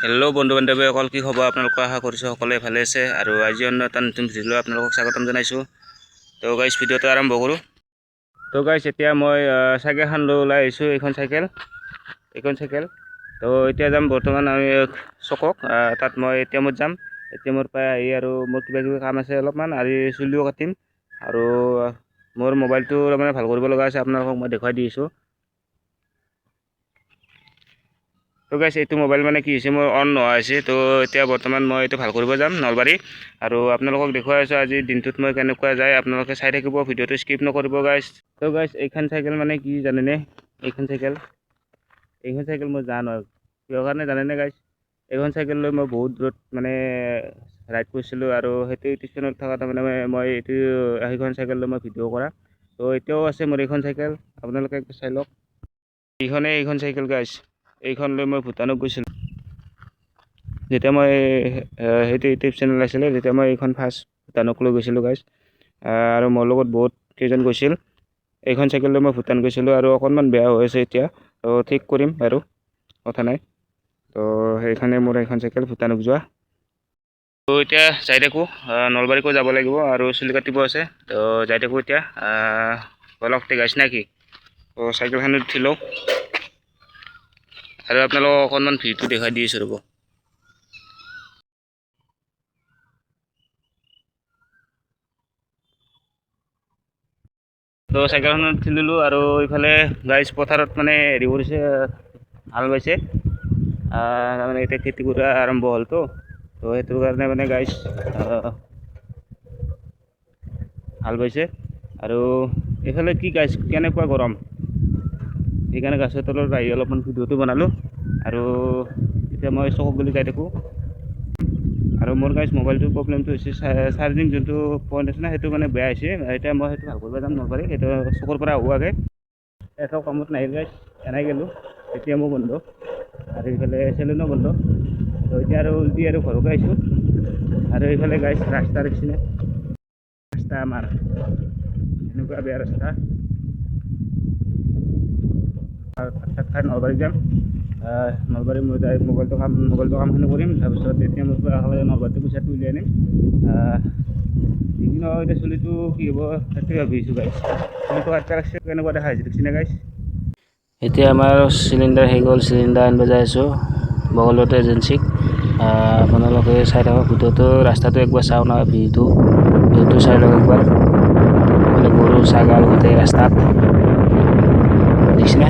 Hello' বন্ধু বান্ধৱীসকল, কি খবৰ আপোনালোকৰ? আশা কৰিছোঁ সকলোৱে ভালে আছে। আৰু আজি অন্য এটা নতুন ভিডিঅ' লৈ আপোনালোকক স্বাগতম জনাইছোঁ। তো গাইজ, ভিডিঅ'টো আৰম্ভ কৰোঁ। তো গাইজ, এতিয়া মই চাইকেলখন লৈ ওলাই আহিছোঁ। এইখন চাইকেল, এইখন চাইকেল। তো এতিয়া যাম বৰ্তমান আমি চকক। তাত মই এ টি এমত যাম। এ টি এমৰ পৰা আহি আৰু মোৰ কিবা কিবি কাম আছে অলপমান, আৰু চুলিও কাটিম আৰু মোৰ মোবাইলটো মানে ভাল কৰিব লগা আছে। আপোনালোকক মই দেখুৱাই দি আছোঁ। তো গাইছ, এইটো মোবাইল মানে কি হৈছে, মোৰ অন নোহোৱা হৈছে। তো এতিয়া বৰ্তমান মই এইটো ভাল কৰিব যাম নলবাৰী আৰু আপোনালোকক দেখুৱাই আছোঁ আজি দিনটোত মই কেনেকুৱা যায়। আপোনালোকে চাই থাকিব ভিডিঅ'টো, স্কিপ নকৰিব গাইছ। তো গাইছ, এইখন চাইকেল মানে কি জানেনে? এইখন চাইকেল, এইখন চাইকেল মই জানো আৰু কিহৰ কাৰণে জানেনে গাইছ? এইখন চাইকেল লৈ মই বহুত দূৰত মানে ৰাইড কৰিছিলোঁ আৰু সেইটো ইউটিউব চেনেলত থকা মানে মই এইটো সেইখন চাইকেল লৈ মই ভিডিঅ' কৰা। তো এতিয়াও আছে মোৰ এইখন চাইকেল, আপোনালোকে একবাৰ চাই লওক। এইখনে এইখন চাইকেল গাইছ। এইখন লৈ মই ভূটানত গৈছিলোঁ। যেতিয়া মই সেইটো ইউটিউব চেনেল আছিলে, তেতিয়া মই এইখন ফাৰ্ষ্ট ভূটানক লৈ গৈছিলোঁ গাইছ। আৰু মোৰ লগত বহুত কেইজন গৈছিল। এইখন চাইকেল লৈ মই ভূটান গৈছিলোঁ আৰু অকণমান বেয়া হৈ আছে এতিয়া, তো ঠিক কৰিম বাৰু, কথা নাই। তো সেইখনে মোৰ এইখন চাইকেল ভূটানক যোৱা। তো এতিয়া যাই থাকোঁ, নলবাৰীকো যাব লাগিব আৰু চুলি কাটিব আছে। তো যাই থাকোঁ এতিয়া, বলক তে গাইছ নেকি। তো চাইকেলখনত উঠি লওঁ আৰু আপোনালোকক অকণমান ভিউটো দেখাই দি আছোঁ, ৰ'ব। তো চাইকেলখনত উঠি ল'লোঁ আৰু ইফালে গাইজ পথাৰত মানে হেৰি কৰিছে, হাল বাইছে। তাৰমানে এতিয়া খেতি কৰা আৰম্ভ হ'লতো, তো সেইটো কাৰণে মানে গাইজ হাল বাইছে। আৰু এইফালে কি গাইজ, কেনেকুৱা গৰম, সেইকাৰণে গাছৰ তলত আহি অলপমান ভিডিঅ'টো বনালোঁ। আৰু এতিয়া মই চকত গ'লে যাই থাকোঁ। আৰু মোৰ গাইজ মোবাইলটোৰ প্ৰব্লেমটো হৈছে চাৰ্জিং যোনটো পইণ্ট আছে না, সেইটো মানে বেয়া হৈছে। এতিয়া মই সেইটো ভাল কৰিব যাম নলবাৰী। সেইটো চকৰ পৰা আহোঁ আগে। এটাও কামত নাহিল গাইজ, এনেই গ'লোঁ। এ টি এমো বন্ধ আৰু এইফালে চেলুনো বন্ধ। তো এতিয়া আৰু উল্টি আৰু ঘৰকে আহিছোঁ। আৰু এইফালে গাইজ ৰাস্তা দেখিছেনে? ৰাস্তা আমাৰ এনেকুৱা বেয়া ৰাস্তা। আৰু ভাত চাত খাই নলবাৰী যাম। নলবাৰী মই যাই মোবাইলটো কামখিনি কৰিম। তাৰপিছত এতিয়া মোৰ পৰা একেলগে নলবাৰীতে পইচাটো উলিয়াই আনিম। যি কি নহওক, এতিয়া চুলিটো কি হ'ব সেইটোৱে ভাবি আছোঁ গাইজ। চুলিটো কাটিব লাগছে। কেনেকুৱা দেখা হৈছে দেখিছেনে গাইজ? এতিয়া আমাৰ চিলিণ্ডাৰ হৈ গ'ল, চিলিণ্ডাৰ আনিব যাই আছোঁ বগলত এজেঞ্চিক। আপোনালোকে চাই থাকক ভিডিঅ'টো। ৰাস্তাটো একবাৰ চাওঁ না, ভিউটো চাই লওক একবাৰ। এইফালে গৰু ছাগাল গোটেই ৰাস্তাত দেখিছেনে?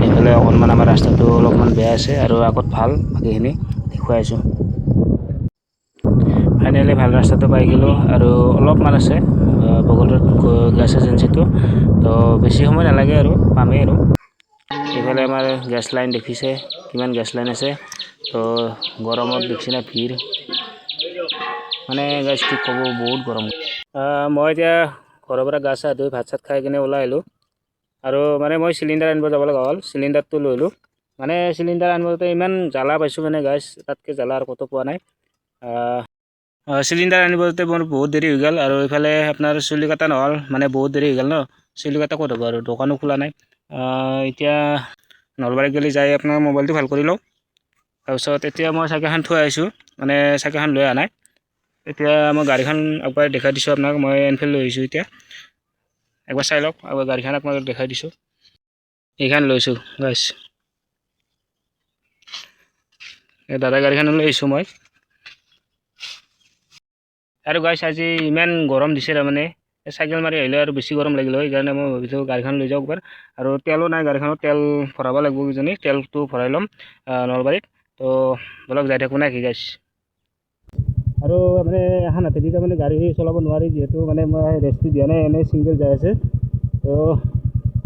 এইফালে অকণমান আমাৰ ৰাস্তাটো অলপমান বেয়া আছে আৰু আগত ভাল। বাকীখিনি দেখুৱাই আছোঁ। ফাইনেলি ভাল ৰাস্তাটো পাই গ'লোঁ আৰু অলপমান আছে বগলত গেছ এজেঞ্চিটো। তো বেছি সময় নালাগে আৰু পামেই। আৰু এইফালে আমাৰ গেছ লাইন দেখিছে, কিমান গেছ লাইন আছে। তো গৰমত দেখিছে ভিৰ, মানে গাইজ কি ক'ব, বহুত গৰম। মই এতিয়া ঘৰৰ পৰা গা চা ধুই ভাত চাত খাই কিনে ওলাই আহিলোঁ আৰু মানে মই চিলিণ্ডাৰ আনিব যাব লগা হ'ল। চিলিণ্ডাৰটো লৈ আহিলোঁ। মানে চিলিণ্ডাৰ আনিব যাওঁতে ইমান জ্বালা পাইছোঁ মানে গাইজ, তাতকৈ জ্বালা আৰু ক'তো পোৱা নাই। চিলিণ্ডাৰ আনিব যাওঁতে মোৰ বহুত দেৰি হৈ গ'ল। আৰু এইফালে আপোনাৰ চুলি কটা নহ'ল, মানে বহুত দেৰি হৈ গ'ল ন। চুলি কটা ক'ত হ'ব আৰু দোকানো খোলা নাই। এতিয়া নলবাৰীত গ'লে যাই আপোনাৰ মোবাইলটো ভাল কৰি লওঁ। তাৰপিছত এতিয়া মই চাইকেলখন থৈ আহিছোঁ, মানে চাইকেলখন লৈ অহা নাই। এতিয়া মই গাড়ীখন একবাৰ দেখাই দিছোঁ আপোনাক। মই এনফিল্ড লৈ আহিছোঁ এতিয়া, একবাৰ চাই লওক। একবাৰ গাড়ীখন আপোনাক দেখাই দিছোঁ। এইখন লৈছোঁ গাইছ, এই দাদা গাড়ীখন লৈ আহিছোঁ মই। আৰু গাইছ, আজি ইমান গৰম দিছে, তাৰমানে চাইকেল মাৰি আহিলে আৰু বেছি গৰম লাগিল হয়। সেইকাৰণে মই ভাবিছোঁ গাড়ীখন লৈ যাওঁ একবাৰ। আৰু তেলো নাই গাড়ীখনত, তেল ভৰাব লাগিব কিজানি। তেলটো ভৰাই ল'ম নলবাৰীত। তো বলক যাই থাকোঁ নেকি গাইছ। আৰু মানে এখন হাতেদি তাৰমানে গাড়ী চলাব নোৱাৰি, যিহেতু মানে মই ৰেষ্টটো দিয়া নাই, এনেই ছিংগল যাই আছে। তো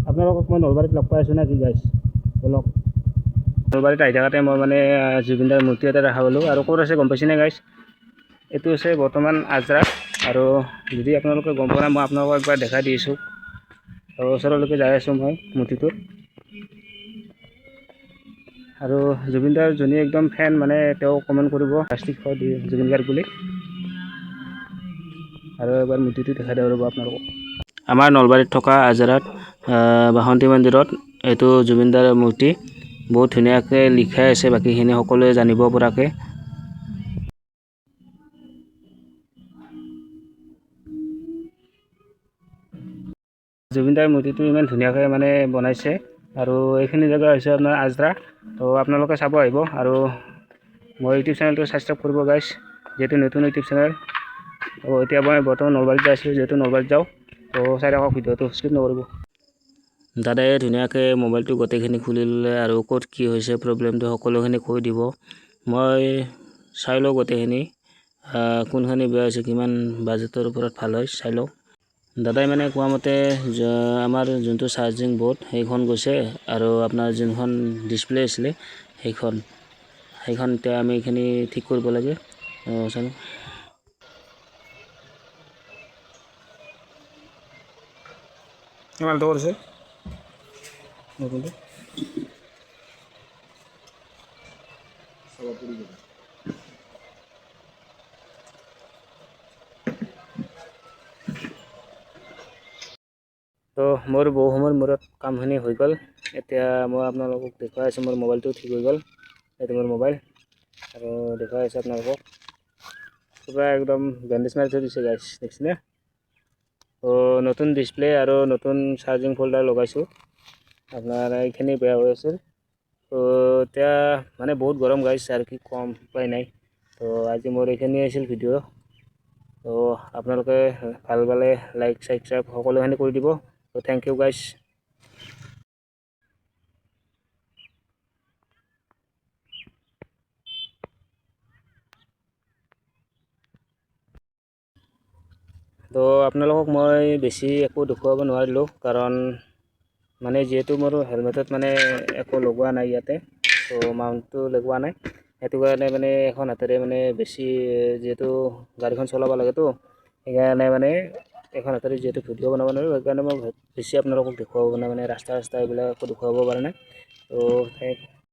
আপোনালোকক মই নলবাৰীত লগ পাই আছোঁ নেকি গাইছ, বলক। নলবাৰীত আহি থাকোঁতে মই মানে জুবিনদাৰ মূৰ্তি এটা দেখা পালোঁ। আৰু ক'ত আছে গম পাইছেনে গাইছ? এইটো আছে বৰ্তমান আজৰা। আৰু যদি আপোনালোকে গম পোৱা নাই, মই আপোনালোকক একবাৰ দেখাই দি আছোঁ। আৰু ওচৰলৈকে যাই আছোঁ মই মূৰ্তিটোত। আৰু জুবিনদাৰ যোনে একদম ফেন, মানে তেওঁ কমেণ্ট কৰিব প্লাষ্টিক দি জুবিন গাৰ্গ বুলি। আৰু এবাৰ মূৰ্তিটো দেখাই দিব ৰ'ব আপোনালোকক। আমাৰ নলবাৰীত থকা আজাৰাত বাসন্তী মন্দিৰত এইটো জুবিনদাৰ মূৰ্তি। বহুত ধুনীয়াকৈ লিখাই আছে বাকীখিনি সকলোৱে জানিব পৰাকৈ। জুবিন দাৰ মূৰ্তিটো ইমান ধুনীয়াকৈ মানে বনাইছে। আৰু এইখিনি জেগা হৈছে আপোনাৰ আজৰা। তো আপোনালোকে চাব আহিব আৰু মোৰ ইউটিউব চেনেলটো ছাবস্ক্ৰাইব কৰিব গাইছ, যিহেতু নতুন ইউটিউব চেনেল। তো এতিয়া মই বৰ্তমান নলবাৰীত যাই আছিলোঁ, যিহেতু নলবাৰীত যাওঁ। তো চাই থাকক ভিডিঅ'টো, স্কিপ নকৰিব। দাদাই ধুনীয়াকৈ মোবাইলটো গোটেইখিনি খুলি ল'লে আৰু ক'ত কি হৈছে প্ৰব্লেমটো সকলোখিনি কৈ দিব। মই চাই লওঁ গোটেইখিনি, কোনখিনি বেয়া হৈছে, কিমান বাজেটৰ ওপৰত ভাল হয় চাই লওঁ। দাদাই মানে কোৱা মতে আমাৰ যোনটো চাৰ্জিং বৰ্ড সেইখন গৈছে আৰু আপোনাৰ যোনখন ডিছপ্লে আছিলে সেইখন সেইখন এতিয়া আমি এইখিনি ঠিক কৰিব লাগে। চালোঁ। কিমানটো কৰিছে নতুনটো? তো মোৰ বহু সময়ৰ মূৰত কামখিনি হৈ গ'ল। এতিয়া মই আপোনালোকক দেখুৱাই আছোঁ, মোৰ মোবাইলটো ঠিক হৈ গ'ল। এইটো মোৰ মোবাইল আৰু দেখুৱাই আছোঁ আপোনালোকক। পূৰা একদম বেণ্ডেজ মাৰি থৈ দিছে গাইছ, দেখিছেনে? তো নতুন ডিছপ্লে আৰু নতুন চাৰ্জিং ফল্ডাৰ লগাইছোঁ। আপোনাৰ এইখিনি বেয়া হৈ আছিল। তো এতিয়া মানে বহুত গৰম গাইছ, আৰু কি ক'ম, উপায় নাই। তো আজি মোৰ এইখিনি আছিল ভিডিঅ'। তো আপোনালোকে ভাল পালে লাইক ছাবস্ক্ৰাইব সকলোখিনি কৰি দিব। তো thank U গাইছ। তো আপোনালোকক মই বেছি একো দেখুৱাব নোৱাৰিলোঁ, কাৰণ মানে যিহেতু মোৰ হেলমেটত মানে একো লগোৱা নাই ইয়াতে, তো মাউণ্টটো লগোৱা নাই, সেইটো কাৰণে মানে এখন হাতেৰে মানে বেছি যিহেতু গাড়ীখন চলাব লাগেতো, সেইকাৰণে মানে এখন হাতেৰে যিহেতু ভিডিঅ' বনাব নোৱাৰোঁ, সেইকাৰণে মই বেছি আপোনালোকক দেখুৱাব মানে ৰাস্তা ৰাস্তা এইবিলাক একো দেখুৱাব পৰা নাই। তো